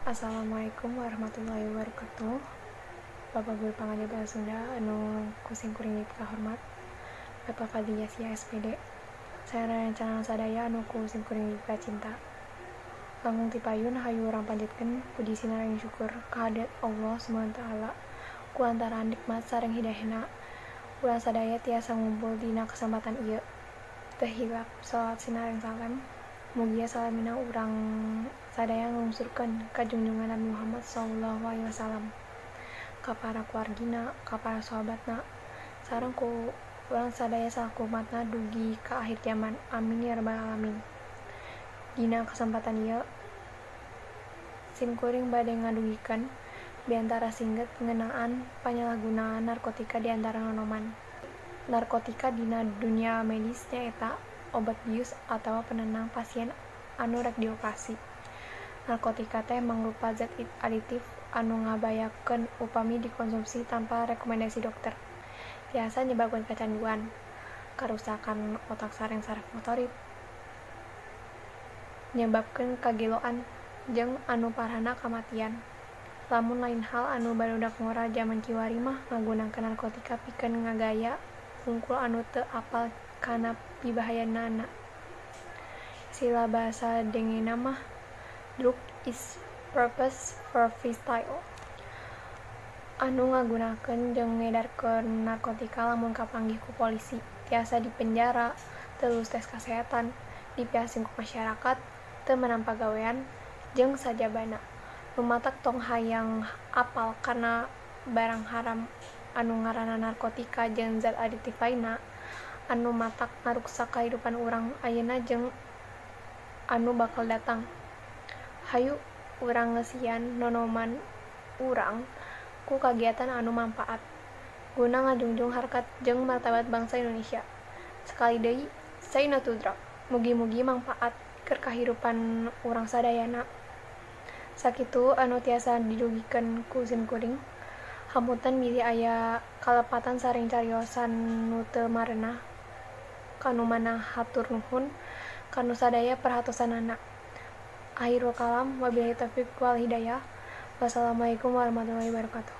Assalamualaikum warahmatullahi wabarakatuh. Bapak Guru Pangajar Bahasa Sunda anu ku sim kuring dipikahormat, Bapak Fadli Yasia SPD. Saya rencana sadaya anu ku sim kuring dipikacinta. Langkung ti payun hayu urang panjatkeun puji sinareng syukur ka hadirat Allah Subhanahu wa taala ku lantaran nikmat sareng hidayahna urang sadaya tiasa ngumpul dina kesempatan ieu. Teu hilap sholawat sinareng salam mugia salamina urang sadaya nglungsurkeun ka junjungan Nabi Muhammad shallallahu alaihi wasallam, ka para keluargina, ka para sahabatna, sareng ku urang sadaya salaku umatna dugi ka akhir jaman. Amin ya rabbal alamin. Dina kesempatan ieu sim kuring bade ngadugikeun biantara singget ngeunaan panyalahgunaan narkotika di antara nonoman. Narkotika dina dunia medis nyaeta obat bius atawa penenang pasien anu rek dioperasi. Narkotika teh mangrupa zat aditif anu ngabahayakeun upami dikonsumsi tanpa rekomendasi dokter. Tiasa nyebabkeun kacanduan, karusakan otak sareng saraf motorik, nyebabkeun kageloan, jeung anu parahna kamatian. Lamun lain hal anu barudak ngora jaman kiwari mah ngagunakeun narkotika pikeun ngagaya hungkul anu teu apal kana pibahayanana. Istilah bahasa dengena mah drug is purpose for freestyle. Anu ngagunakeun jeung ngedarkeun narkotika lamun kapanggih ku polisi tiasa dipenjara, teu lulus tes kasehatan, dipiasing ku masyarakat, teu meunang pagawean, jeung sajabana. Nu matak tong hayang apal kana barang haram anu ngaranna narkotika jeung zat aditif lainna anu matak ngaruksak kahirupan urang ayeuna jeung anu bakal datang. Hayu urang ngeusian nonoman urang ku kagiatan anu mangpaat guna ngajungjung harkat jeung martabat bangsa Indonesia. Sakali deui, say no to drug. Mugi-mugi mangpaat keur kahirupan urang sadayana. Sakitu anu tiasa didugikeun ku sim kuring. Hapunten bilih aya kalepatan sareng cariosan nu teu marenah. Kanu mana hatur nuhun kanu sadaya perhatosanana. Akhirul kalam, wabillahi taufik wal hidayah. Wassalamualaikum warahmatullahi wabarakatuh.